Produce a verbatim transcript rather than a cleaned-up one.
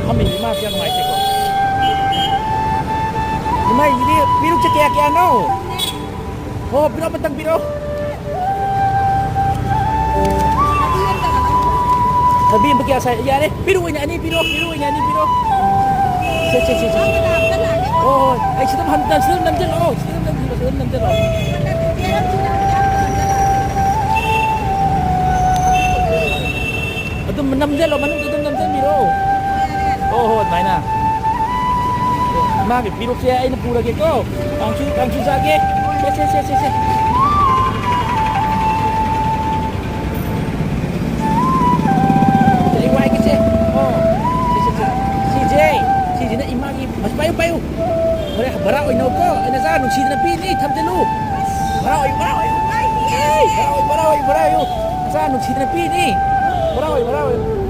ꯐꯝꯃꯤꯅꯤ, ꯏꯃꯥꯁꯤ ꯌꯥꯝ ꯅꯨꯡꯉꯥꯏꯇꯦꯀꯣ꯫ ꯏꯃꯥ, ꯏꯗꯤ ꯄꯤꯔꯨꯛꯁꯦ ꯀꯌꯥ ꯀꯌꯥꯅꯣ? ꯍꯣ, ꯄꯤꯔꯣ, ꯑꯃꯇꯪ ꯄꯤꯔꯣ꯫ ꯊꯕꯤ ꯑꯃ ꯀꯌꯥ ꯁꯥꯏ? ꯌꯥꯔꯦ, ꯄꯤꯔꯨꯛ ꯑꯣꯏꯅ ꯑꯅꯤ ꯄꯤꯔꯣ, ꯄꯤꯔꯨꯛ ꯑꯣꯏꯅ ꯑꯅꯤ ꯄꯤꯔꯣ꯫ ꯁꯦ, ꯁꯦ, ꯁꯦ, ꯁꯦ꯫ ꯍꯣꯏ, ꯍꯣꯏ, ꯑꯩ ꯁꯤꯗ ꯍꯟ-, ꯁꯤꯗ ꯅꯝꯁꯤꯜꯂꯛꯑꯣ, ꯁꯤꯗ ꯅꯝꯁꯤꯜꯂꯛꯑꯣ, ꯁꯤꯗ ꯅꯝꯁꯤꯜꯂꯛꯑꯣ꯫ ꯑꯗꯨꯝ ꯅꯝꯁꯤꯜꯂꯣ, ꯃꯅꯨꯡꯗ ꯑꯗꯨꯝ ꯅꯝꯁꯤꯟꯕꯤꯔꯣ꯫ ꯍꯣ, ꯍꯣ, ꯑꯗꯨꯃꯥꯏꯅ꯫ ꯏꯃꯥꯒꯤ ꯄꯤꯔꯨꯛꯁꯦ ꯑꯩꯅ ꯄꯨꯔꯒꯦꯀꯣ꯫ ꯀꯥꯡꯁꯨ, ꯀꯥꯡꯁꯨ ꯆꯥꯒꯦ꯫ ꯁꯦ, ꯁꯦ, ꯁꯦ, ꯁꯦ, ꯁꯦ꯫ ꯁꯦ, ꯑꯩ ꯋꯥꯏꯒꯦꯁꯦ꯫ ꯑꯣ꯫ ꯁꯦ, ꯁꯦ, ꯁꯦ꯫ ꯁꯤꯁꯦ, ꯁꯤꯁꯤꯅ ꯏꯃꯥꯒꯤ, ꯑꯁ, ꯄꯥꯏꯌꯨ, ꯄꯥꯏꯌꯨ꯫ ꯍꯣꯔꯦꯟ ꯚꯔꯥ ꯑꯣꯏꯅꯧꯀꯣ꯫ ꯑꯩ ꯅꯆꯥ ꯅꯨꯡꯁꯤꯗꯅ ꯄꯤꯅꯤ, ꯊꯝꯖꯤꯜꯂꯨ꯫ ꯚꯔꯥ ꯑꯣꯏꯌꯨ, ꯚꯔꯥ ꯑꯣꯏꯌꯨ꯫ ꯚꯔꯥ ꯑꯣꯏꯌꯨ, ꯚꯔꯥ ꯑꯣꯏꯌꯨ, ꯚꯔꯥ ꯑꯣꯏꯌꯨ꯫ ꯅꯆꯥ ꯅꯨꯡꯁꯤꯗꯅ ꯄꯤꯅꯤ꯫ ꯚꯔꯥ ꯑꯣꯏꯌꯨ, ꯚꯔꯥ ꯑꯣꯏꯌꯨ꯫